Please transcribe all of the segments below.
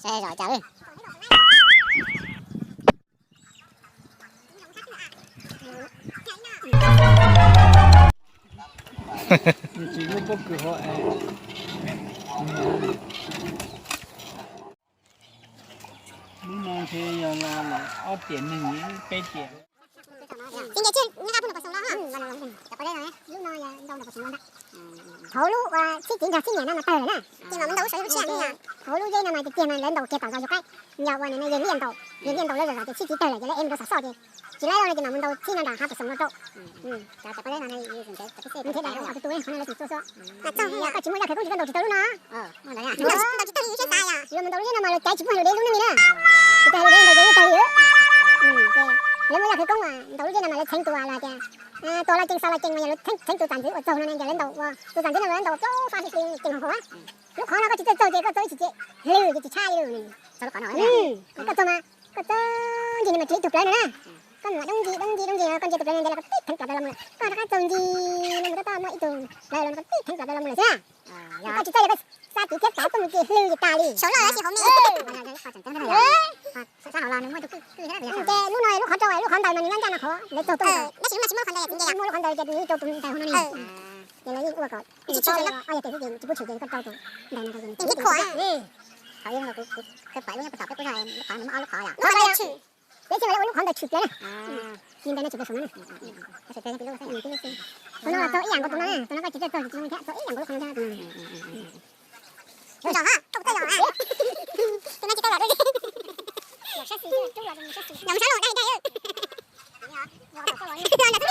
Tsis zom cas li. Tsis muaj pob kws hov. Lub no ntshe yog ob tiam neeg, peb tiam. Txiv nce tsiaj nyob qab pug nram Pos Xoom no. Hauv lub uas txhib txiv nrog txhib niam no mas tawg lawm na. Hauv lub zeb no mas tiag tiag mas lawv ntaus kiag tom zos Yus Qaib. Yog uas nws yog liaj ntaus, yog liaj ntaus lawv zom zom ces txhib txiv tawg lawm ces lawv ev mus rau saum xoj ces tsis laib ua no ces mam mus ntaus txhib no nram hav Pos Xoom no rau. Ntshe daim tus tus qhov no lawv tsis txua xua. Koj tsis muaj yaj khawv koob ces koj ntaus tsis tau lub no. Ntaus tsis tau, yuav mus ntaus lub zeb no mas lawv caiv tsis pub hais lus dev lub no li na. Tsis tau hais lus dev ntaus ces yeej tawg li. Lawv muaj yaj khawv koob mas ntaus lub zeb no mas lawv txheev tus los tias tua los ceev, xav los ceev mas yog lawv txheev tus txam ntxwv uas txaug no ne, yog lawv ntaus ua tus txam ntxwv no lawv ntaus plaub fab hli ceev hauv hauv. Lub qhov no koj tsis txawj txaug ces koj txaug ib chim ces hlwb ces tsis tshab li. Koj txaug mas koj txaug ncig no mas tsis ib tug plawv no na. Koj mus doob ncig doob ncig doob ncig koj ntsia tus plawv no nce los koj tib theev plaws plaws los mus lawm. Koj rov qab txaug ncig no mus tab tom muaj ib tug plawv los koj tib theev plaws plaws los mus lawm xwb. Koj tsis txawj ces koj xa tiv thiab plav tuaj mus ces hlwb ces tas li. Ces lub no lub qhov rau lub qhov ntawd mas nws nyob ncaj no qhov lawv txaug tuaj. Muaj lub qhov ntawd ces nws rau tus ntawd hauv no ne. Ces lawv yeej ua kom tsis tshwm, ob yog tias xwb ces tsis pub tshwm ces koj rau tus ntawd no. Ces nws thiab qhov pem lub nyob puag tom peb qub zog, lub qhov no muaj ob lub qhov yom. Peb txhij mas lawv ua lub qhov ntawd tshwm plaws na. Li ntawd no tshwm plaws saum no na. Tus no los txaug ib yam nkaus tus no na, tus no koj tsis txawj txaug ces tsis zoo thiab, txaug ib yam nkaus lub qhov no thiab. Zoo zog, koj puas txawj zom?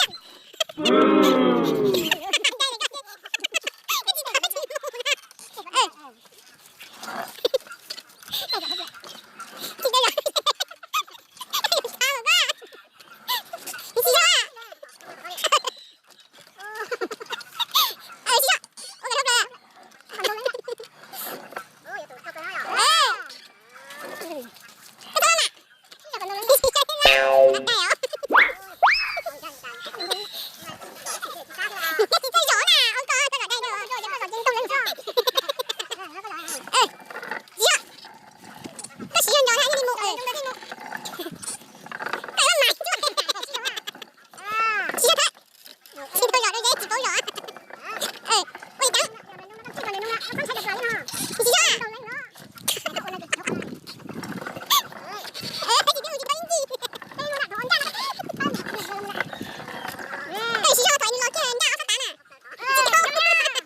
Tus no tsis tau zom dua.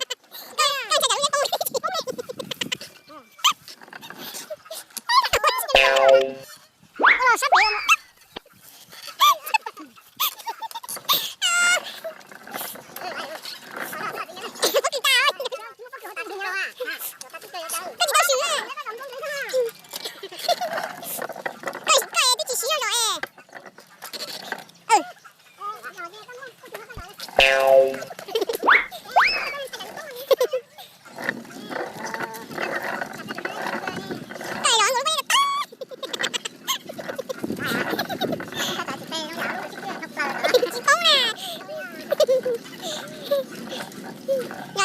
Yog mus sab los dai dai.